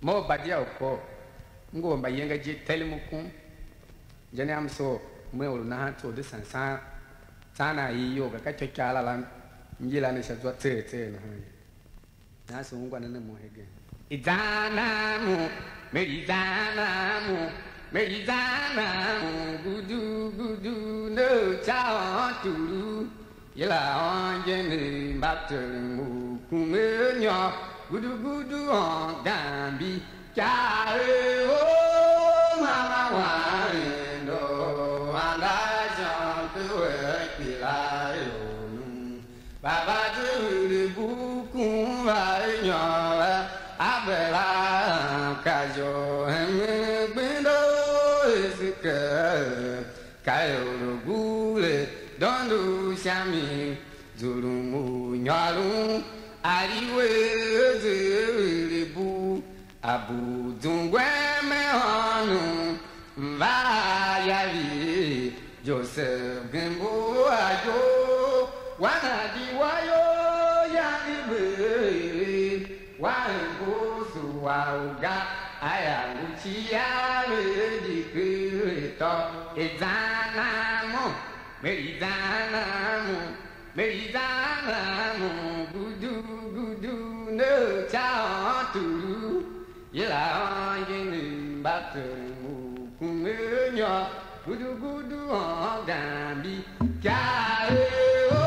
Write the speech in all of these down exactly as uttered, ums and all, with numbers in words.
Mo Obadia u Kor, m ngu or mba yenge je, terem u kum. Je ne am soo, me or u nahan tso de sansan, tsan a i iyol ga, ka ityôkyaa la la m yila ne sha zwa tseer tseer nahan ye. Nahan se ungwa nen a mo hegen. I zan a mo, me i zan a mo, me i zan a mo, gudu gudu, ne u ca ôôn turu. Yila ôngen mba terem u kume nyô, gudu gudu ôôn gambi, kaa er: "O mama wan endo, anda shon tu we kpila ior nu." Baba, zuhuri bu kun va nyô, a bera ka jo hemen gbindo Ezekiel. Ka ior a gure dondo u sha mi, zulum u nyôron a li we, ze er bu a bu zungwen me ônov, mva a yavi Joseph gem u a iyol, wan a di wa iyol yange ve. Wan ngu sua u ga, a ya ngu cia ve di ker tô. I zan a mo, me i zan a mo, me i zan a mo, gudu gudu, ne u ca ôôn turu. Yila ôngen mba terem u kume nyô, gudu gudu ôôn gambi, kaa er: "O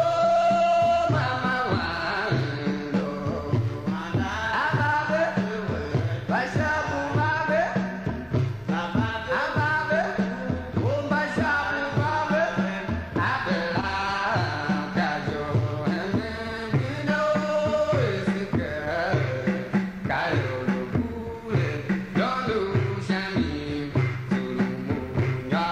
mama wan endo, a va ve, va sha u va ve, a va ve, u mba sha u va ve, a ve la ka jo hemen gbindo Ezekiel, ka ior a gure dondo u sha mi, zulum u nyô."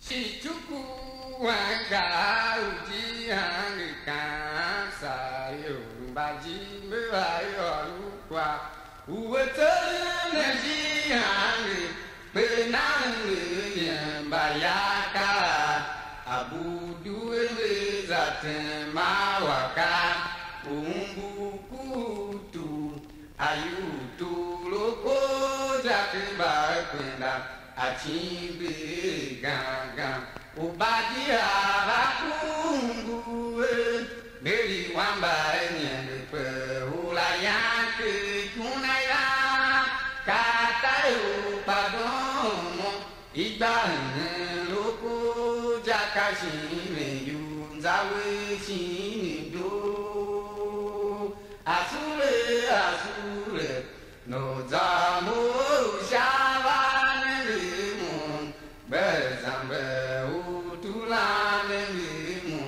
Shi cuku wanga u jian kaan sa ior mba jimbe va ôr u kwagh u ve tseren ajian, kpe nan ve yem mba ya ka a budu ve za tema wa ka u umbu kutu. Ayuutuloko ja ken mbagbenda, a cimbi gangan. Ubadia va kungu er, Meri wamba a nyenge pe ula yan ke ikuna ya, ka ta u kpa domo. Igba henen loku ja ka shin yu, nza we shin do. Asule, asule, no za mo u sha va nenge mo, gbe zamber u tulan nenge mo.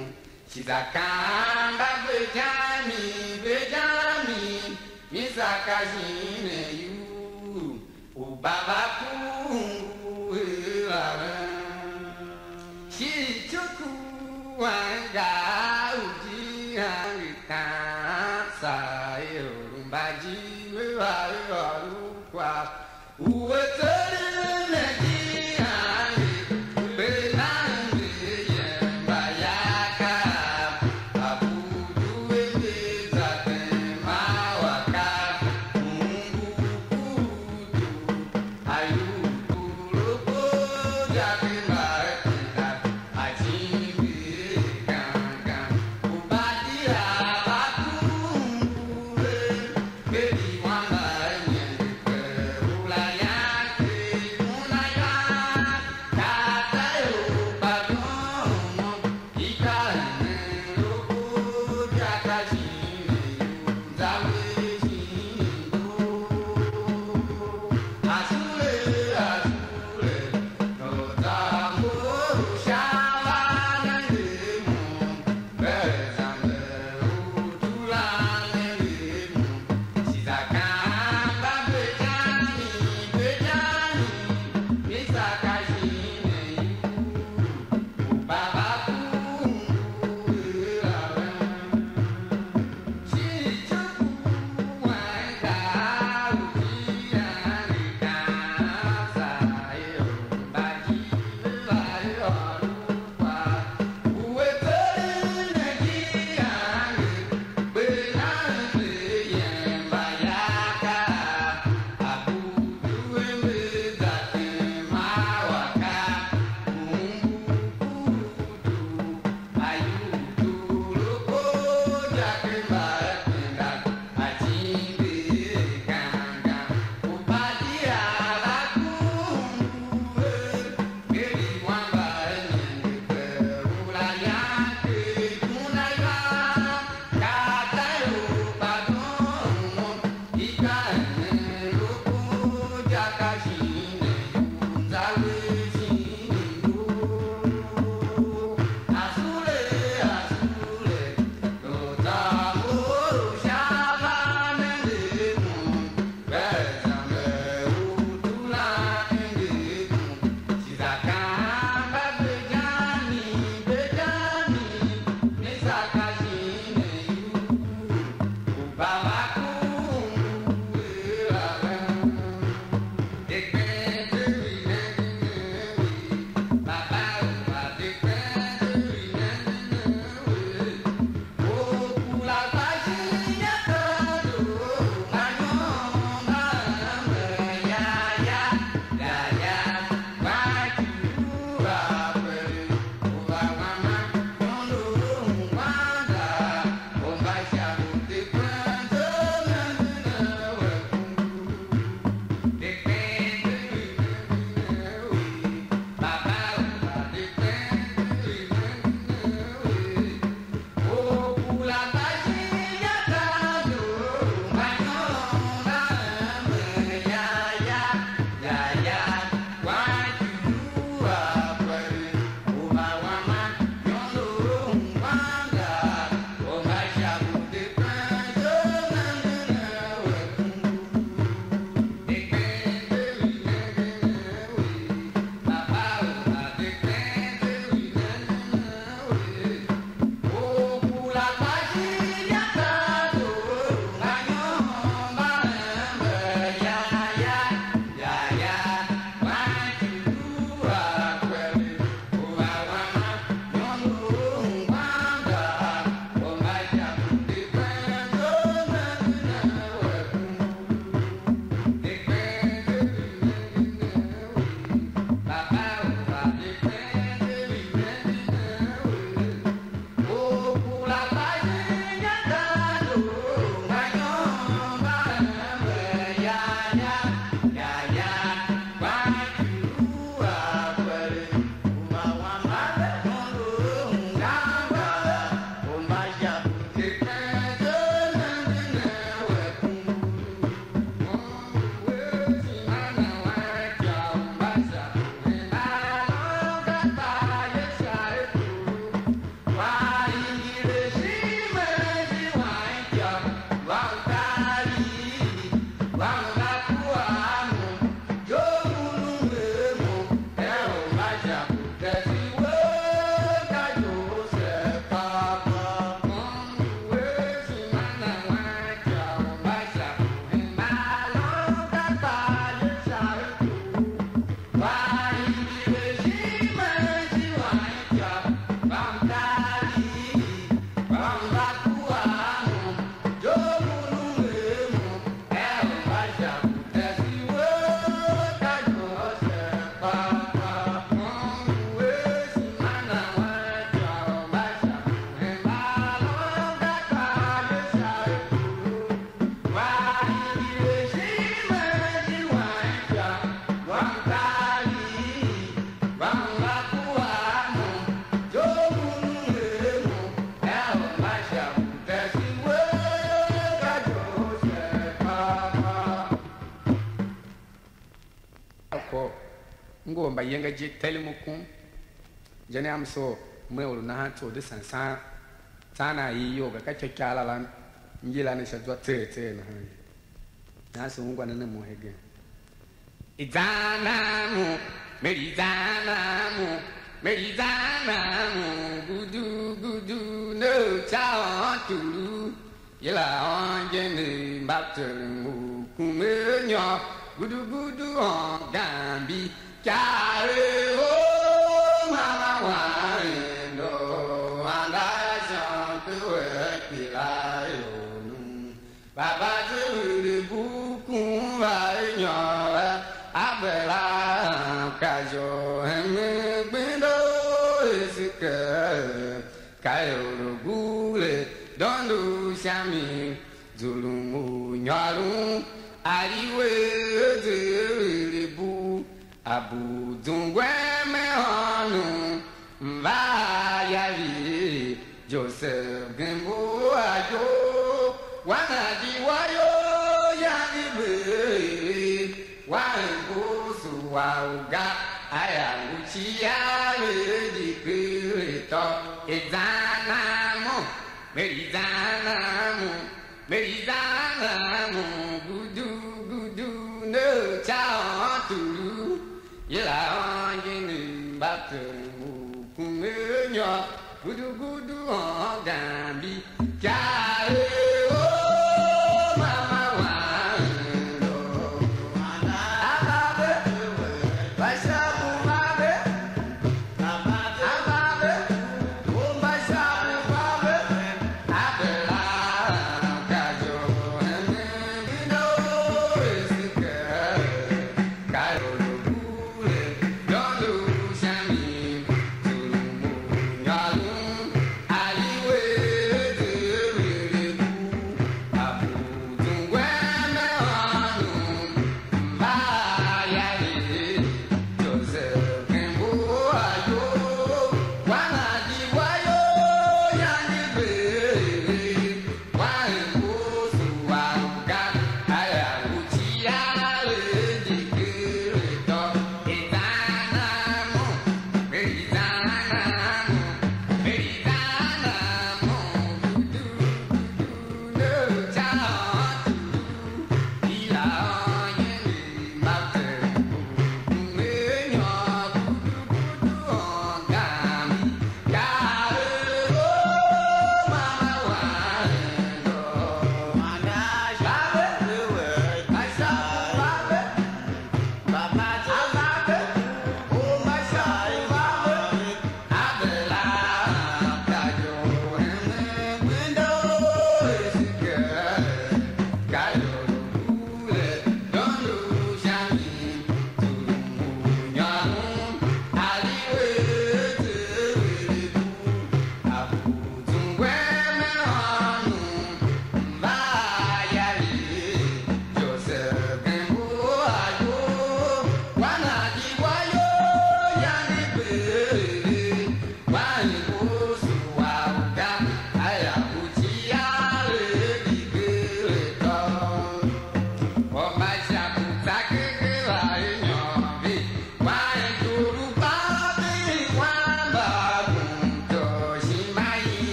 Shi za kaan mba gbe jami, gbe jami, mi za ka shin yu. U baba kungu er aren. Shi ityôkyaa u jian i taan sa er u mba jime va ôr u kwagh u ve tseren a jian, ve nan ve yem mba ya ka a kudu ve ve za tema wa ka u ngu kudu. Ayuutuloko ja ken mbaatenda, a jimbi gangan. Ubadia va kungu ve, ve di wamba nyen, ve ula yan ke Kwagh, m ngu a mbayenga je, teren mo kum. Je ne am soo, me or u nahan tso de san san, tsan a i iyol ga, ka ityôkyaa la la m yila ne sha zwa tseer tseer nahan ye. Nahan se ungwa nen a mo hegen. I zan a mo, Meri zan a mo, Meri zan a mo, gudu gudu ne u ca ôturu. Yila ôngen mba teren u kume nyô, gudugudu ôngambi, ikaegho mama wan endo, anda shon tu we kpila ionum. Baba ze vili bukun va nyô, a bera ka jo hemen gbindo esike. Ka ior a gure dondo u sha mi, zulum u nyôron a li we, zerebu a bu zungwen me ônov, m va a yavi, Joseph gem u a iyol, wan a di wa iyol yange bee. Wan ngu sua u ga, aya ngu cia ve di kper atô. E zan a mo, Meri zan a mo, Meri zan a mo, gudu gudu ne u ca ôturu. Yila ôngen mba teren u kume nyô, gudu gudu ôngambi, ikaegho mama wan endo, anda ve, va sha u va ve, anda ve, u va sha u va ve, a ve la ka jo hemen ino esike.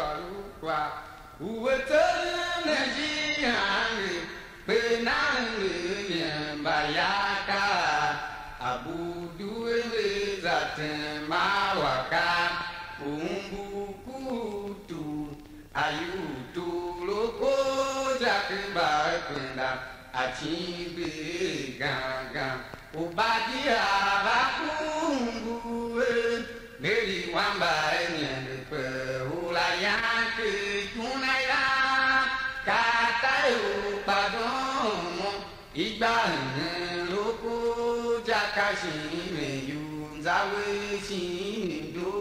ôr u kwagh u a tseren a ijiir, kpe nan lu yem mba ya ka a budu a ve za tema wa ka u umbur ku utu. Ayutu lu ko ja ke mba penda a cimbi gangan. U ba di a va ku ngu er, Meri wamba a nenge pe ula yan ke ikuna ya, ka ta u kpa domo, i gba hen lu ku ja ka shin me yu, nza we shin do.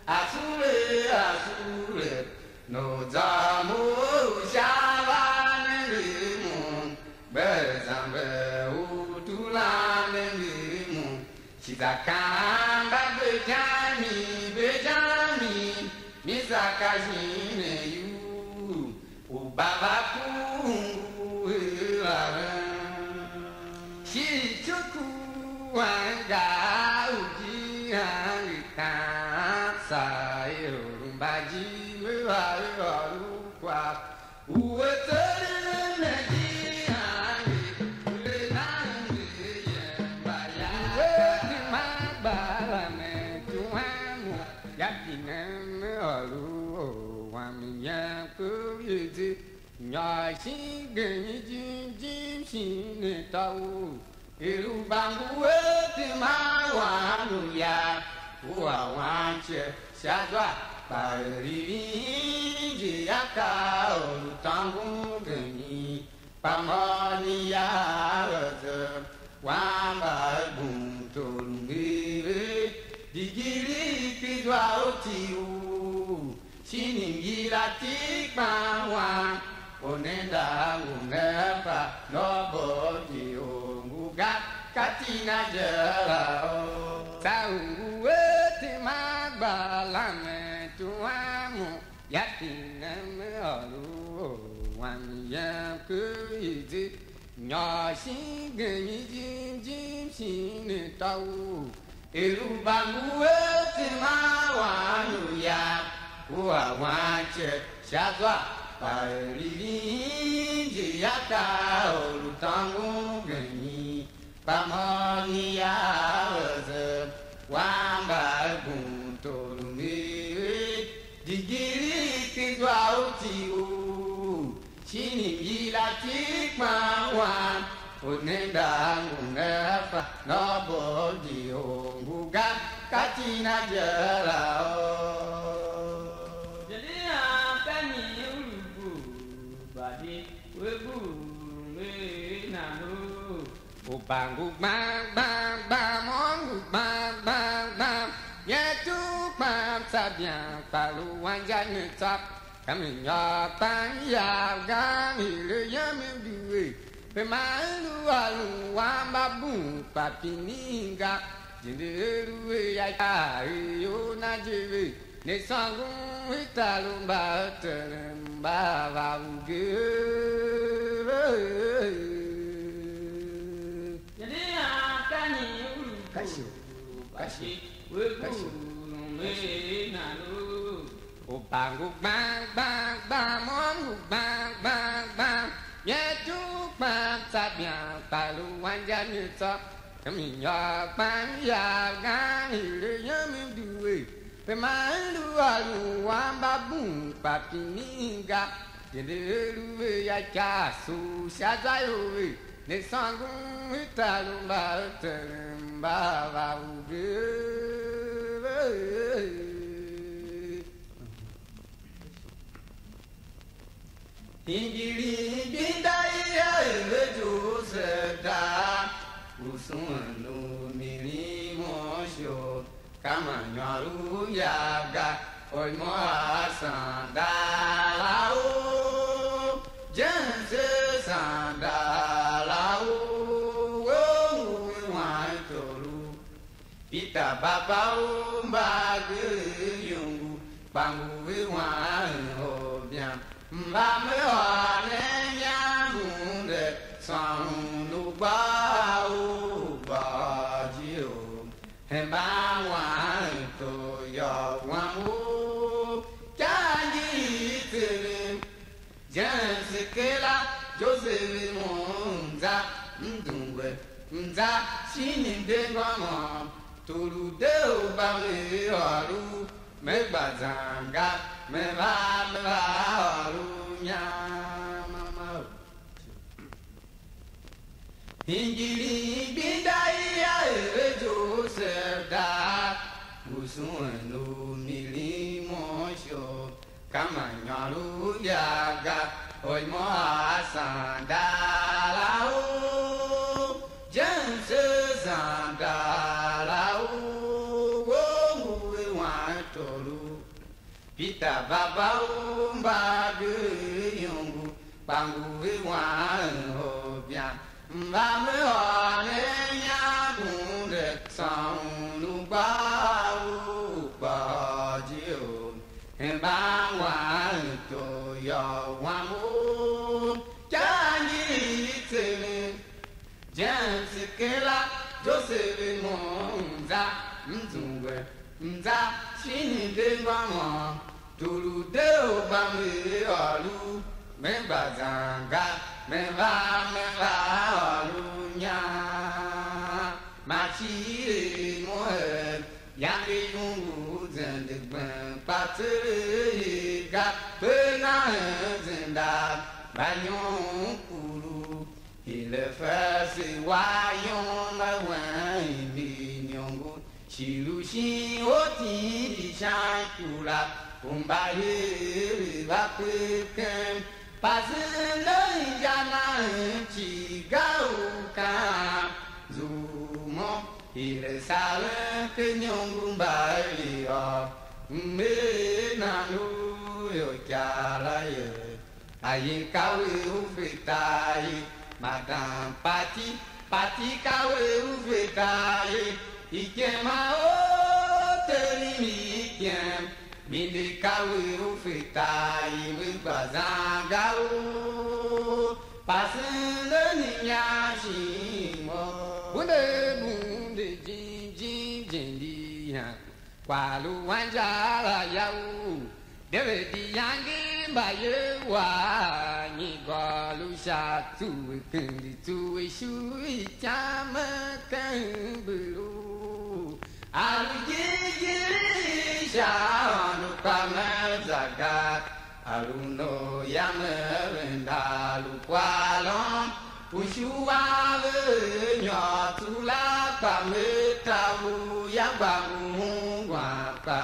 Asule, asule, no za mo u sha va nenge mo, gbe zamber u turan nenge mo. Shi za kaan mba Benjami, Benjami, mi za ka shin me yu, u ba va ku ngu er aren. Shi icuku angar u jian i tan, saa ior mba jighjigh ve va ôr u kwagh u a tseren a jian, u le nan ve yem mba ya. Ve di ma gba la me tuan mo, ya pinem me ôr u or wam yam ku ye di. Nyôr shin gen jim jim shin ne tôu, er u ba ngu a tema wam u ya, u a wan ce sha zwa, kpa er i ving je a kaa or u tôngon gen i, kpa mhôôni ya a ze, wam mba a bum tor u mbi ve, digiri ki zwa u ti u. Shin mngira iti kpan wan, u ne nda ngu ne fa, nôbov di u ngu ga, ka ti na je la o. Sa u ngu a tema gba la me tuan mo, ya pinem me ôr u or wam yam ku i di. Nyôr shin gen jim jim shin ne tôu, er u ba ngu a tema wam u ya, u a wan ce sha zwa, kpa er i ving je a kaa or u tôngon gen i, kpa mhôôni ya a ze, wam mba a bum tor u mbi ve, digiri ki zwa u ti u. Shin mngira iti kpan wan, u ne nda ngu ne fa, nôbov di u ngu ga, ka ti na je la o. Gadia ka nyi u lu bugh badi, we bugh mbe nan u? U ba ngu gbang gbang gbang, mo ngu gbang gbang gbang, ye tu gbang tsa bian, kpa lu wan ja ne tsô. Ka mi nyôr kpan yav ga, mi lu yem m due, pe ma m lu ôron wan mba bum kpa pinin ga. Jende lu a ya, tar ior na je ve, ne sôngon i tar u mbaateren mba va uge. Jende ya ka nyi u lu? Ka shi, ka shi, we ka shi. Bum me na lu. U ba ngu gbang gbang gbang, mo ngu gbang gbang gbang, ye tu gbang tsa bian, kpa lu wan ja ne tsô. Ka mi nyôr kpan yav ga, hire yem m due, pe ma m lu ôron wan mba bum kpa pinin ga. Jende lu ve ya ikav sugh sha zwa ior ve, ne sôngon i tar u mbaateren mba va uge. Hingir igbenda i a er ve Josef tar, u sughun u milim u shon, ka ma nyôr u yav ga, or mo a sanda la u, je se sanda la u, we u we wan torough. Peter, baba u mbagenev iyongo, kpa ngu ve wan orbian. Mba me ôr ne iyange ne, sôn u gbôô u gbôôjio, hemban wan tor yô, wam u James kera Joseph mo, m za, m zungwe, m za shin mde ngômô, torough de u ba me ôr u, me gba zan ga, me va, me va ôr u inyam. Hingir i gbenda i a ere Joseph daa, ngu suen u milim mo sho, ka ma nyôr u ya ga, oimo a sanda la u, James sanda la u, wo ngu ve wan torough. Peter, baba u mbagenev iyongo, kpa ngu ve wan orbian. Mba me ôr ne inyambunde, sôn u gba u kpôô je u hemban wan tor yô, wam u, ka ngi i tseren. James kera Joseph mo, m za, m zungwe, m za shin mde ngômô, torough de u ba me ôr u, me gba zan ga, me va, me va ôr u inyam. Ma cii mo er, yange yum ngu zende gben, kpa tseregh ga, kper nahan zenda, mba nyon kuru. Hire fese wa yum a wen mbi iniongo, shi lu shin ortindi sha ikura, u mba hiri va kpe ken pasen ne inja na, ci ga u kan zu mo, hire saren ken iniongo mba eri yô, m er nan u ior ikyav la ye. Ayin ka we u fe tar ye, madam Pati, Pati ka we u fe tar ye, ikyema o terim ikyem, mindi ka we u fe tar ye, me gba zan ga o, pasen ne ni nyan shin mo. Bunde bunde jim jim jim di yan. Kwagh lu anjaav la ya u, de ve di yange mbayev wagh, nyi gôô lu sha tsuwe kendi tsuwe shu ityam ken mbilu. A lu jighjigh sha Aôndo kpa me za ga, a lu nor yam me venda lu kwaghôron. Ushuwa ve nyôr tula kpa me ta u ya gba u ungwan kpa,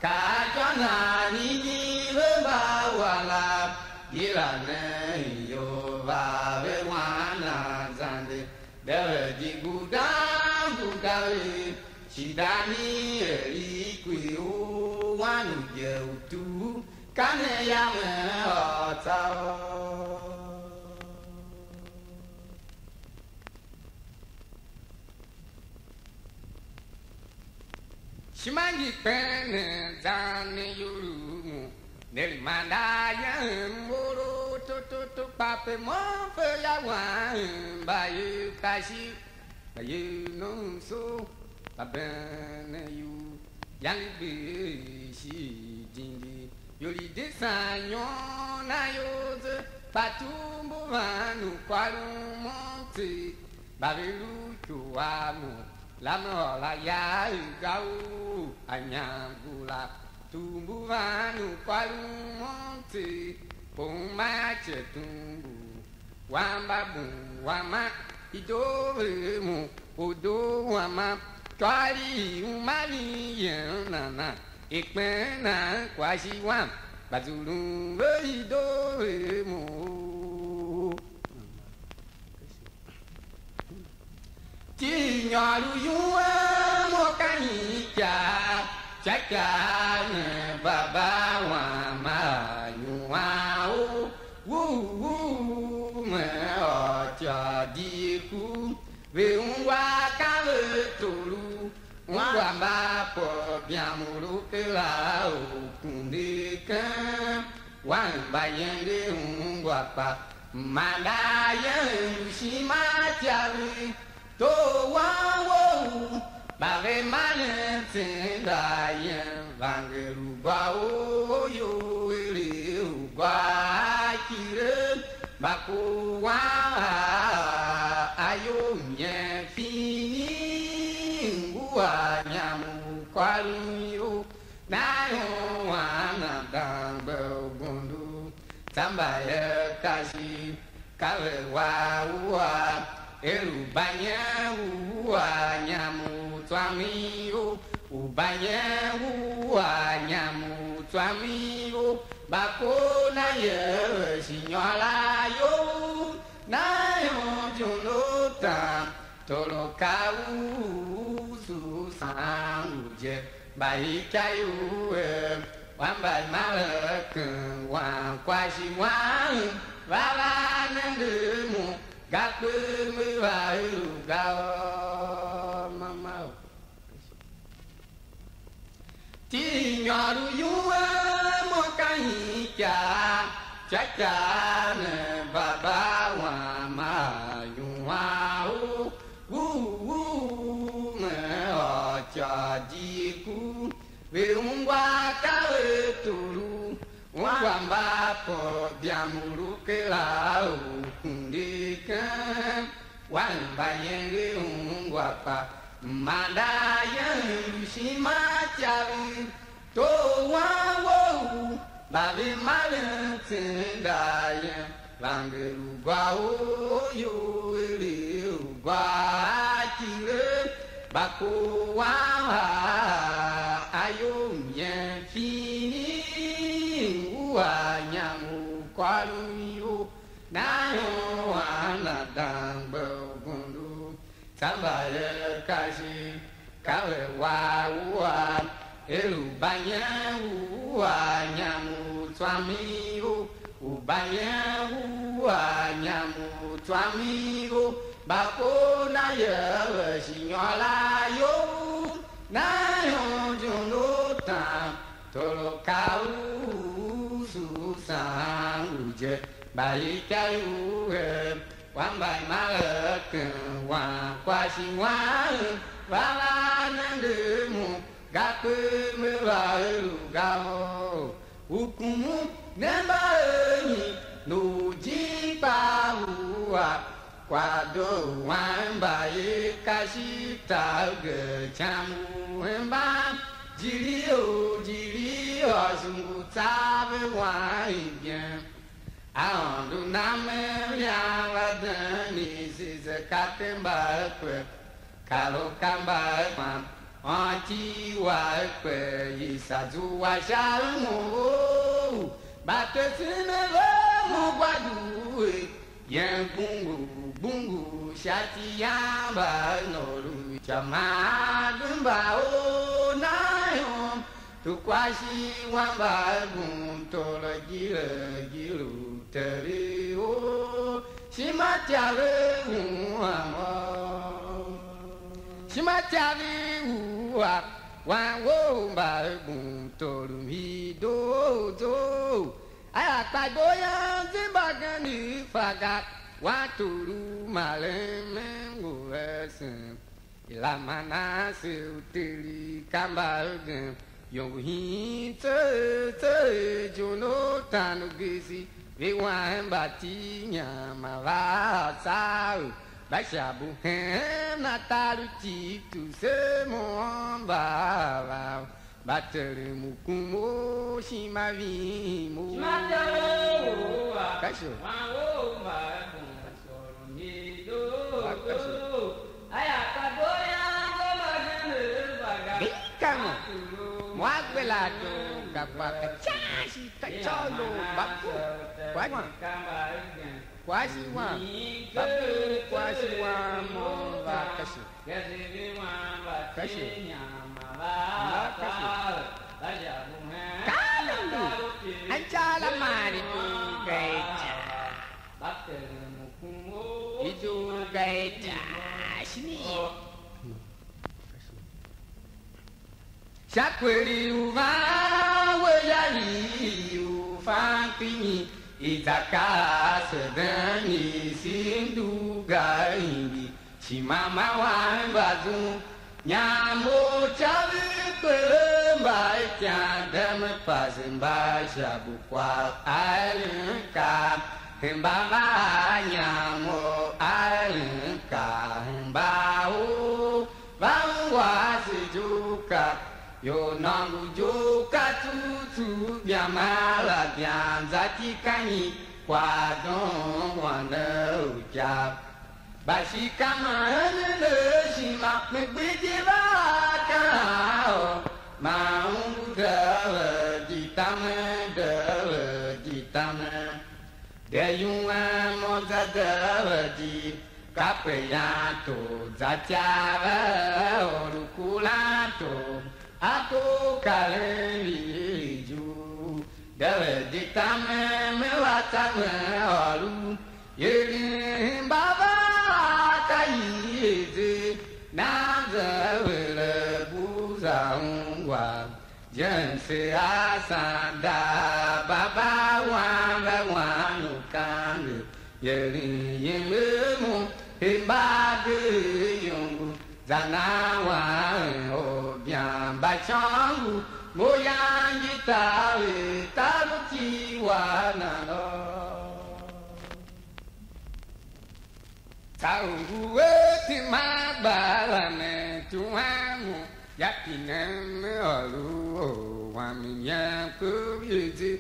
ka a jô nan nini ve mba wa la, yila nen ior va ve wan nan zande, de ve di gudan guda ve, shi dani er i kwi u wan u je u tu. Ka ne yam ôr tsô. Ishima ngi kpen ne zan ne iyolough mo, ne lu mandaa yem mboro to to to, kpa pe mo fe ya wan mbayev kashi. Mbayev nomso, mba been ayol, yange gbe shi dindi, ior i de san nyon a ior ze, kpa tumbu van u kôron mo tseegh, mba ve lu ityou a mo, la me ôr aya er ga u a nyam ngu la, tumbu van u kôron mo tseegh, kpa u ma a ce tumbu. Wamba bum wama, i doo ve mo, u doo wama, tôri u ma vin yen nana, i kpen nan kwashi wam, kpa zulun ve i doo ve mo. Ti nyôr u yuan mo ka nyi icaa, ca icaa ne baba wam a yuan u, wu, wu, me ôr ityô di ku, ve ungwa ka ve tolu, ungwa mba pôbian mu lu kera u kundi ken, wan mba yenge ungwa kpa, manda yen lu ishima a ityav, tor wan wou, mba ve maren tsen da yen, vanger u gwa ou you, ere u gwa a ki. Wan a dangbe u gundu, tsamba ye kashi, ka ve wa u a, er u banyen u a nyam u tswam iyol, u banyen u a nyam u tswam iyol, mba kor na ye ve shi nyôr a you, na yum jun u tan. Toroka u usu saan u je, mba i ka i u er, wan mba i mare ken wan kwagh shi wan, va va nenge mo, ga kpe me va er u ga ôô, mama o. Ti nyôr u iwuan mo ka nyi ikav, sha ikav ne baba wam a iwuan u, u, u, me ôr ityô di ku, ve ungwa ka ve turu, ungwa mba pôghdiam u lu kera u kundi ken. Wan mba yenge ungwa kpa manda yen lu ishima icaren, tor wan wou, mba ve maren tsenda yen, vanger u gwa u ior, ere u gwa a tile, mba kor wan haa ayou myen fini, u a nyam u kôron iyol. Nahan wan na dangbe u gundu, tsamba ye kashi, ka ve wa u a, er u banyen u a nyam u tswam iyol, u banyen u a nyam u tswam iyol, mba kor na ye ve shi nyôr a you, nahan jun u tan. Toroka u usu saan u je, mba i ka i u er, wan mba i mare ken wan kwagh shi wan, va va nenge mo, ga kpe me va er u ga ôô. U kumu ne mba er nyi, nor jim kpaa u a, kwagh doo u wan mba ye ka shi tar ugen cam u hemban, jiri o jiri ôso ngu tsa ve wan igen. Aôndo na me mlian va den i se ze ka te mba ekwe, kar u ka mba ekwan, ônti wa ekwe i sa zua sha u mo ou, mba tesen a ve mo gwa due. Yen gbungu gbungu sha ci yam mba nôron ica maa mba or na yom, tu kwa shi wan mba gun tôrô gire gire u Tere o, shima tyare u amô. Shima tyare u a wan wou mba gun tôrô mhii doo doo. Aya kpa ibo yam, zi mbagenev fa ga, wan tôrô u maren me ngu esen. I la Manase u Tere ka mbagenev, ior ngu hin tseegh tseegh, Jonatan u Gisi, ve wan mba ti inyama va a Saul, mba sha bu hen na tar u Titu, se môm mba a va. Mba terem u kum u shima vim u. Shima terem u a. Ka sho. Wan u mba kum soro ni do. Ka sho. Aya ka do ya ngo ma gene ba ga. Bikamo. Mwa gbela to ka kwa ka cha shi ka cha lo ba ku. Kwa kwa. Kwa shi wan. Ba ku kwa shi wan mo va ka sho. Kashi. Kashi. Kalandu. Anjala mari tu gaita. Idu gaita. Shini. Sha kweli u van we ya i u fan kpini, i za ka se den i si ndu ga indi. Shima ma wan mba zum, nyam u ca vi kpere mba ikan dem pase mba sha bu kwagh a eren ka, hemba va nyam u a eren ka, hemba u va ungwa se ijoo ka. Ior nôngo je u ka tsu tsu bian a la bian za ki ka nyi kwagh don wan ne u icav. Mba shi ka ma henen a ishima, me gbe je va a kaan ôr, ma u ngu de ve di tamen, de ve di tamen. De yuwen mo za de ve di, kape yan tor za tya ve, or u kuran tor a tor karen i ju. De ve di tamen me va tamen ôr u, Yerin hemba va a ka ieze, nan ze vere bu za ungwa. James a sanda baba wan ve wan u kange, Yerin yem er mo hemba de iyongo, za nan wan or bian mba shôngo, mo yange taver tar u ti wa nan ôr. Tsô u ngu a tema gba la ne tuan mo, ya pinem me ôr u or wam yam kov ye ze,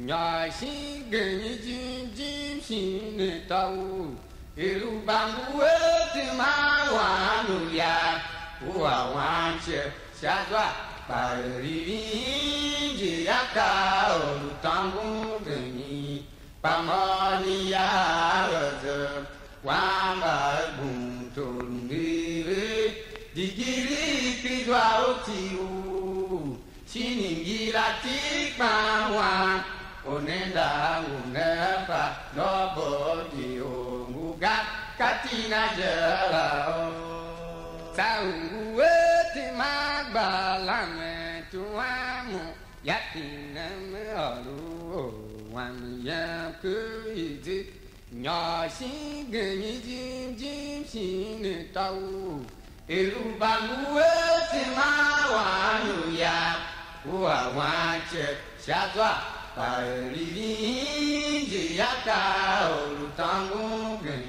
nyôr shin gen jim jim shin ne tôu. Er u ban ngu a tema wan u ya, u a wan ce sha zwa, kpa er i ving je ya ka or u tôngon gen. Kpa môm i yar a ze, wan mba a gum tor u mbi ve, digiri ki zwa u ti u, shin ngila ti kpan wan, u ne nda ngu ne fa, nôbor di u ngu ga, ka ti na je la o. Tsô u ngu a tema gba la me tuan mo, ya pinem me ôr u or wam yam kov ye ze, nyôr shin gen jim jim shin ne tôu. Er u ban ngu a tema wan u ya, u a wan ce sha zwa, kpa er i ving je ya ka or u tôngon gen.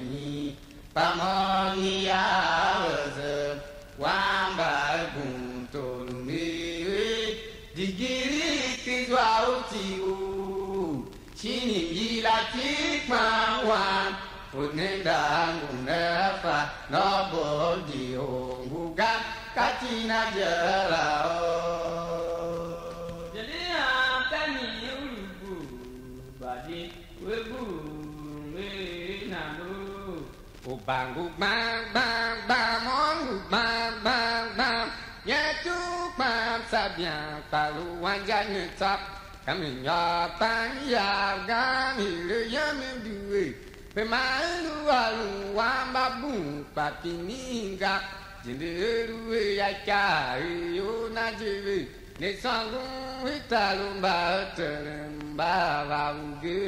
Kpa môm i yar a ze, wan mba a gum tor u mbi ve, digiri ki zwa u ti u, shin ngila ti kpan wan, u ne nda ngu ne fa, nôbor di u ngu ga, ka ti na je la o. Jelian ka nyi u lu bu, ba di we bu, me na lo. U ba ngu gban gban gban, mo ngu gban gban gban. Nyen tu kpam sabian kpa lu wan ja ne tsô. Ka mi nyôr kpam yav gan hire yem i due. Pe ma i lu ôron wan mba bun kpa pinin ga. Jende lu ve ya ikav i or na je ve. Ne sôngon i tar u mbaateren mba va uge.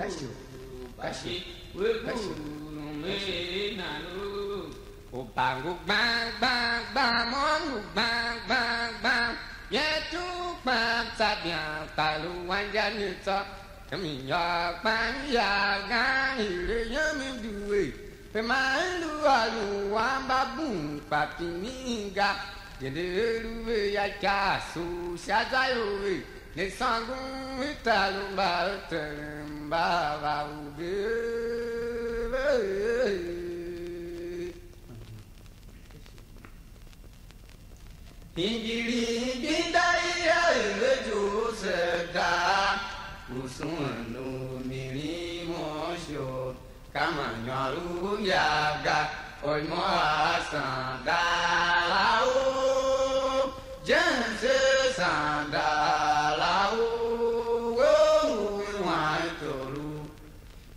Ka shi, ka shi, ka shi. U ba ngu gban gban gban, mo ngu gban gban gban. Ye tu kpam tsa bian kpa lu wan ja ne tsô. Ka mi nyôr kpam yav gan hire yem i due. Pe ma i lu ôron wan mba bum kpa pinin ga, jende lu ve ya ikav sugh sha zwa ior ve, ne sôngon i tar u mbaateren mba va uge ve. Hingir hingir da i a er Joseph da, u sughun u mirin mo ishor, ka ma nyôr u yav ga, oimo a sanda la u, James sanda la u, we u wan tor u.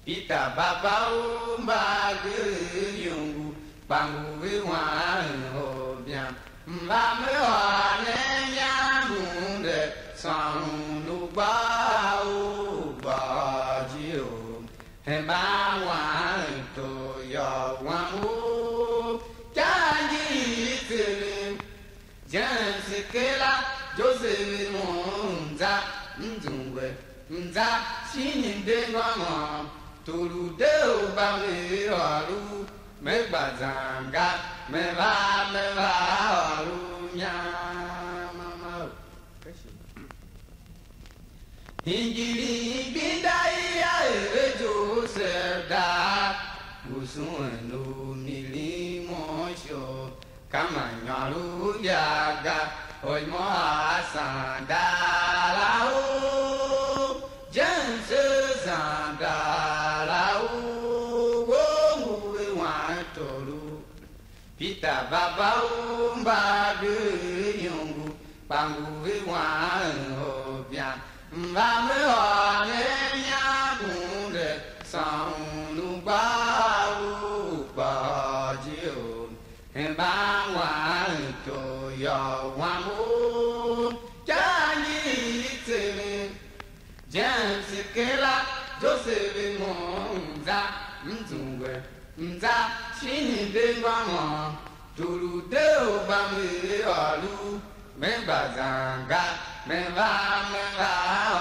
Peter, baba u mbagenev iyongo, kpa ngu ve wan orbian. Mba me ôr ne ian hunde, sôn u gbôô u gbôôjio. Hemban wan tor yô, wam u ican ngi i tseegh. James kera Joseph mo, m za, m zungwe, m za shin mde ngômô, tor u de u gba me ôr u, Me gba zan ga, me va, me va ôr u inyam a ma u. Hingiri gbenda i a ere Joseph da, u suen u milim u sho, ka ma nyôr u ya ga, hoi mo a sanda la u, James sanda la u, wo ngu ve wan tôr u. Peter, baba u mbagenev iyongo, kpa ngu ve wan Obian. Mba me ôr ne inyam bunde, sôn u gba u kpôô je u hemban wan tor yô, wam u, ka ngi i tseven. James kera, Joseph mo, m za, m zungwe, m za shin de ngômô, tulu de u gba me ôr u, me gba zan ga, me va, me va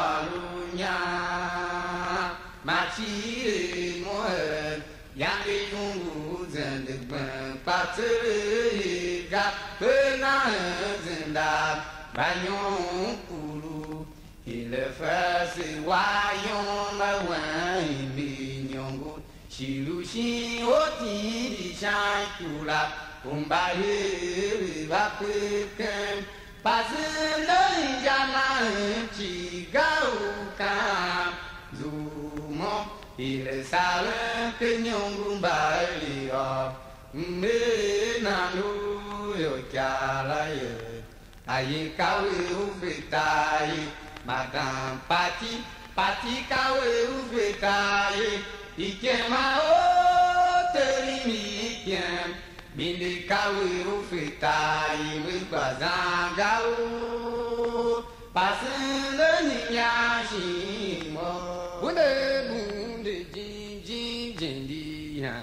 ôr u inyam. Ma cii mo er, yange yungu zende gben, kpa tseregh ga, pe nahan zenda, mba nyon kuru. Hire fese wa yum a wen mbi iniongo, shi lu shin u tindi sha ikura, u mba hiri va kpe ken pasen ne inja na hen cii ga u kaan zu mo, hire saren ken iniongo mba hiri yô, m er nan u ior ikyav la ye. Aye ka we u fetaa ye, madan pati, pati ka we u fetaa ye, ikema o teri mi ikem, bindi ka we u fetaa ye, we gba zan ga u, pasen ne ni nyan shin mo. Bunde bunde jim jim jim di yan.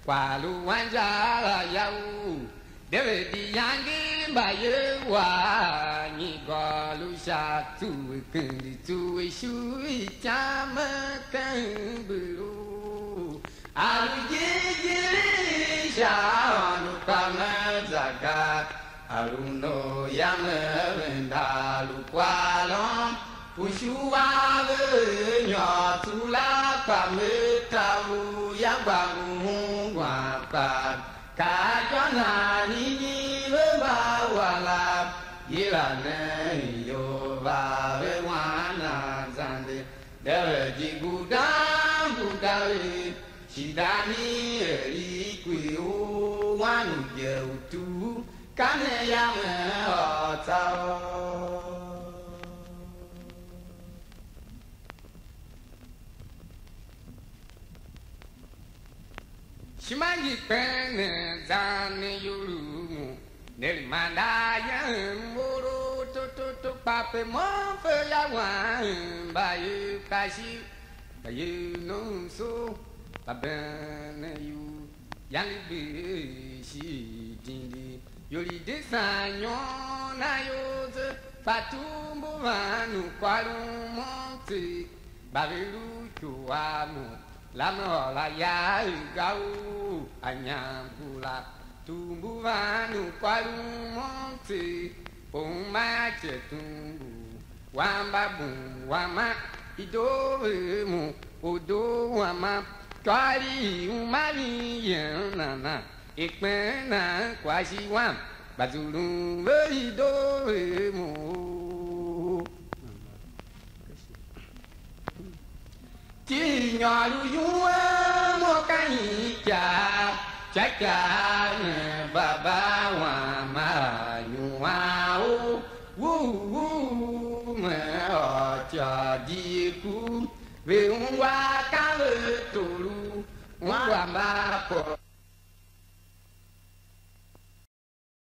Kwagh lu anjaav la ya u, de ve di yange mbayev wam, nyi gôô lu sha tsuwe kendi tsuwe shu i ityam ken mgbilu. A lu jighjigh sha Aôndo kpa me za ga, a lu nor yam me venda lu kwaghôron. Ushuwa ve nyôr tula kpa me ta u ya gba u ungwan kpa, ka a jô nan nini ve mba wa la, yila nen ior va ve wan nan zande, de ve di gudan guda ve, shi dani er i kpe u wan u je u tu. Ka ne yam hen ôr tsô. Ishima ngi kpen ne zan ne iyolough mo, ne lu mandaa yem oro to to to, kpa pe mo m fe ya wan mbayev kashi, mbayev nomso, mba been ne iyol. Yange gbe shi dindi, ior i de san nyon na ior ze, kpa tumbu van u kôron mo tseegh, mba ve lu ityou a mo, la me ôr aya er ga u a nyam kura, tumbu van u kôron mo tseegh, po u ma a ce tumbu. Wamba bum wama, i doo ve mo, u doo wama, kôri u ma vin yen nana, i kpen nan kwagh shi wam, gba zulun ve i doo ve mo. Ti nyôr u yuwen mo ka nyi icaa, ca icaa ne baba wam a nyuwan u, wu, wu, me ôr ityô di ku, ve ungwa ka ve tolu, ungwa mba kôr.